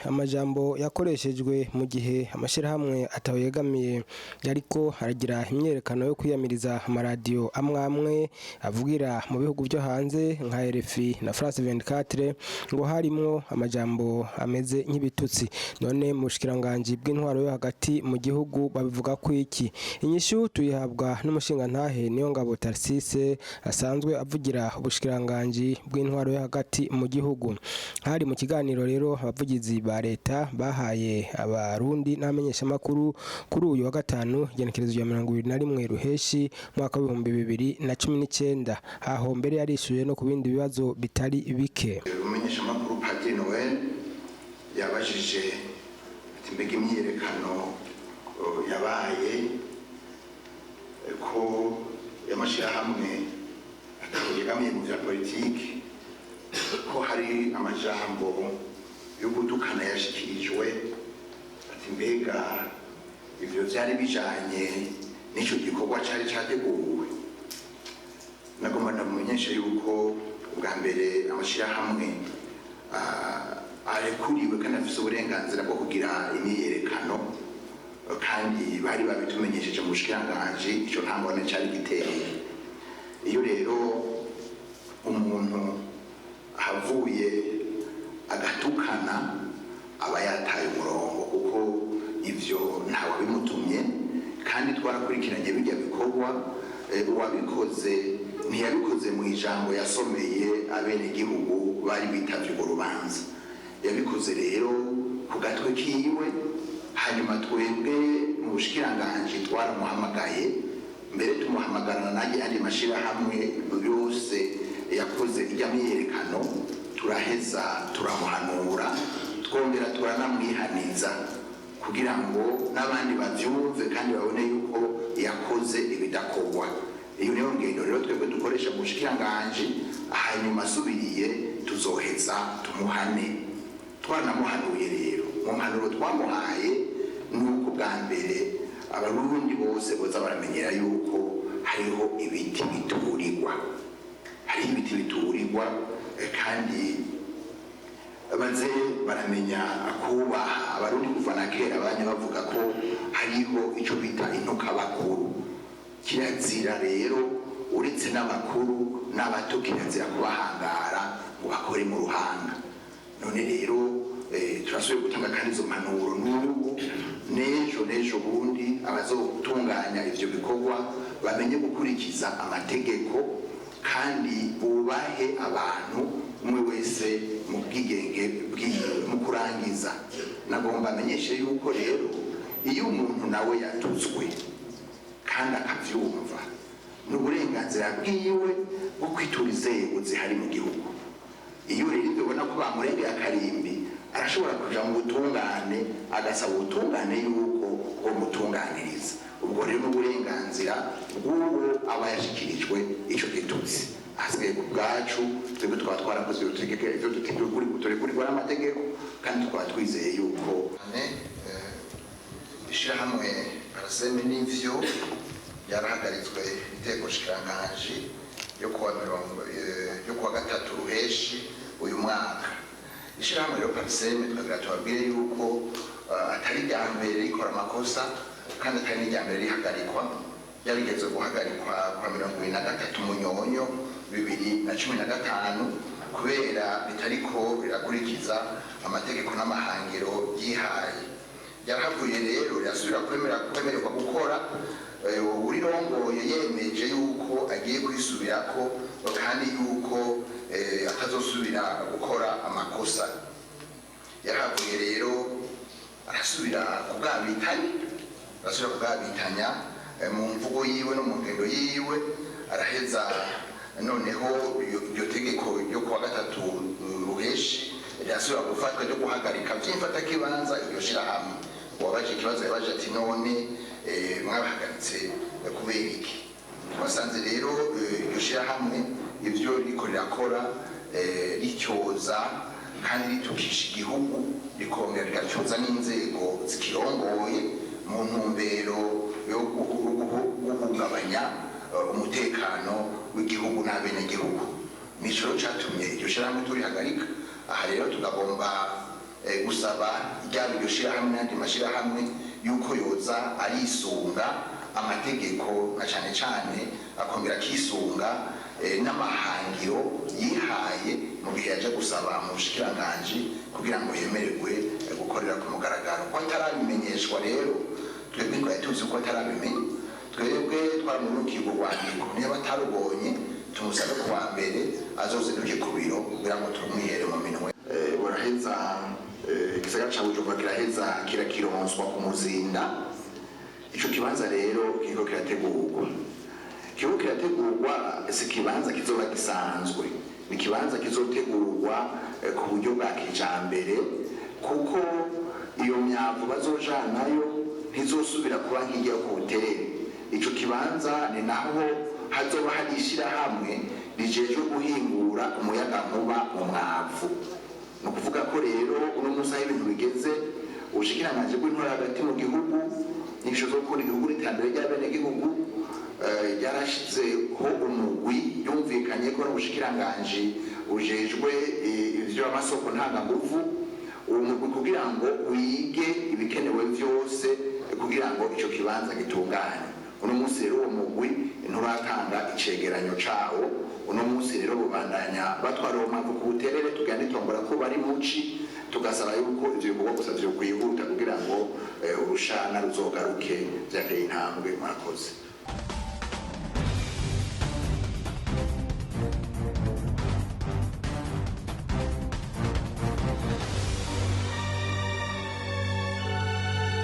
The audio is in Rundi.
Amajambo yakoreshejwe mu gihe amashirahamwe ataho yegamiye yariko aragira imyerekano yo kwiyamiriza amaradiyo amwe amwe avugira mu bihugu vyo hanze nka RFI na France 24, ngo harimwo amajambo ameze nk'ibitutsi. None mu bushikiranganji bw'intwaro yo hagati mu gihugu babivuga ko iki? Inyishu tuyihabwa n'umushingantahe Niyongabo Tharcisse, asanzwe avugira ubushikiranganji bw'intwaro yo hagati mu gihugu. Hari mu kiganiro rero abavugizi ba leta bahaye Abarundi n'abamenyeshamakuru kuri uyu wa gatanu, igenekerezo rya 21 Ruheshi mwaka w'2019. Aho mbere yarishuye no ku bindi bibazo bitari bike. Umumenyeshamakuru Padiri Noel yabajije ati: "Mbega imyiyerekano yabaye ko y'amashyirahamwe ataho yegamiye mu vya politiki, ko hari amajambo yo gutukana yashikirijwe?" Ati: "Mbega ivyo vyari bijanye n'ico gikorwa cari categuwe?" Nagomba ndamumenyesha yuko ubwa mbere amashyirahamwe arekuriwe kandi afise uburenganzira bwo kugira imyiyerekano, kandi bari babitumenyesheje mu bushikiranganji. Ico nta ngorane cari giteye. Iyo rero umuntu ahavuye agatukana, aba yataye umurongo, kuko ivyo ntawabimutumye. Kandi twarakurikiranye bijya bikorwa, uwabikoze ntiyabikoze mu ijambo yasomeye abenegihugu bari bitavye urwo rubanza. Yabikoze rero ku gatwe kiwe. Hanyuma twebwe mu bushikiranganji twaramuhamagaye, mbere tumuhamagarana nanjye andi mashirahamwe yose yakoze ijya myiyerekano, turaheza turamuhanura, twongera turanamwihaniza kugira ngo n'abandi bavyumve kandi babone yuko yakoze ibidakorwa. Iyo niyo ngendo rero twebwe dukoresha mu bushikiranganji. Hanyuma asubiriye, tuzoheza tumuhane. Twanamuhanuye rero, mu mpanuro twamuhaye ni uko bwa mbere Abarundi bose boza baramenyera yuko hariho ibiti biturirwa, hariho ibiti biturirwa, kandi baze baramenya kubaha. Abarundi kuva na kera banya bavuga ko hariho ico bita intuka bakuru. Kirazira rero, uretse n'abakuru n'abato, kirazira kubahangara ngo bakore mu ruhanga. None rero turasubiye gutanga kandi izo mpanuro n'ubu n'ejo n'ejo bundi: abazotunganya ivyo bikorwa bamenye gukurikiza amategeko kandi bubahe abantu, umwe wese mu bwigenge bwiwe. Mu kurangiza, nagomba amenyeshe yuko rero iyo umuntu nawe yatutswe kandi akavyumva, ni uburenganzira bwiwe bwo kwitura inzego zihari mu gihugu. Iyo rero ibyo ubona ko bamurengeye akarimbi, arashobora kuja mu butungane, agasaba ubutungane yuko bwo mutunganiriza. Ubwo rero n'uburenganzira bw'uwo aba yashikirijwe ico gitutsi. Hasigaye ku bwacu twebwe, twaba twarakoze ivyo tutegurirwa n'amategeko, kandi tukaba twizeye yuko ishirahamwe PARCEM n'ivyo yarahagaritswe iteko shikiranganji yo kuwa mirongo yo kuwa gatatu Ruheshi uyu mwaka. Ishirahamwe rero PARCEM, twagira tubabwire yuko atari irya mbere rikora amakosa, kandi atari n'irya mbere rihagarikwa. Yarigeze guhagarikwa kwa 23 Munyonyo 2015 kubera ritariko rirakurikiza amategeko n'amahangiro yihaye. Yarahavuye rero rirasubira kwemererwa gukora, urirongoye yemeje yuko agiye kwisubirako kandi yuko atazosubira gukora amakosa. Yarahavuye rero arasubira kugabitanya, arasubira kugabitanya mu mvugo yiwe no mu ngendo yiwe. Araheza noneho iryo tegeko ryo kuwa gatatu Ruheshi rirasubira gufatwa ryo guhagarika vy'imfatakibanza iryo shirahamwe. Uwabaje ikibazo yabaje ati: "None mwabahagaritse kubera iki?" Twasanze rero iryo shirahamwe ivyo ririko rirakora, rityoza kandi ritukisha igihugu, rikongera rigatyoza n'inzego zikirongoye mu ntumbero yo guhungabanya umutekano w'igihugu n'abenegihugu. Nico rero catumye iryo shirahamwe turihagarika. Aha rero tugagomba gusaba ryaba iryo shirahamwe n'ayandi mashirahamwe yuko yoza arisunga amategeko, na cane cane akongera akisunga n'amahangiro yihaye mu gihe yaje gusaba mu bushikiranganji kugira ngo yemererwe gukorera ku mugaragaro. Ko atarabimenyeshwa rero, twebwe twari tuzi ko atarabimenya. Twebwe twaramurunkiye urwo rwandiko. Niba atarubonye, tumusabe ku wa mbere azozinduke ku biro kugira ngo turumwihere mu minwe. Baraheza igisagara ca Bujumbura kiraheza kirakironswa ku Muzinda. Ico kibanza rero kiriko kirategurwa, si ikibanza kizoba gisanzwe, ni ikibanza kizotegurwa ku buryo bwa kijambere, kuko iyo myavu bazojanayo ntizosubira kuba nk'ijya ku buterere. Ico kibanza ni naho hazoba hari ishirahamwe rijejwe guhingura umuyagankuba mu mwavu. Ni ukuvuga ko rero uno munsi aho ibintu bigeze, ubushikiranganji bw'intore hagati mu gihugu n'inyigisho zo gukunda igihugu n'iterambere ry'abenegihugu ryarashizeho umugwi yumvikanye ko n'ubushikiranganji bujejwe ivy'amasoko ntanganguvu, uwo mugwi kugira ngo wige ibikenewe vyose kugira ngo ico kibanza gitunganye. Uno munsi rero uwo mugwi nturatanga icegeranyo cawo. Uno munsi rero bubandanya batwara uwo mwavu ku Buterere, tugenda itombora ko bari muci, tugasaba yuko ivyo bikorwa gusa vyokwihuta kugira ngo urushana ruzogaruke vyateye intambwe. Murakoze.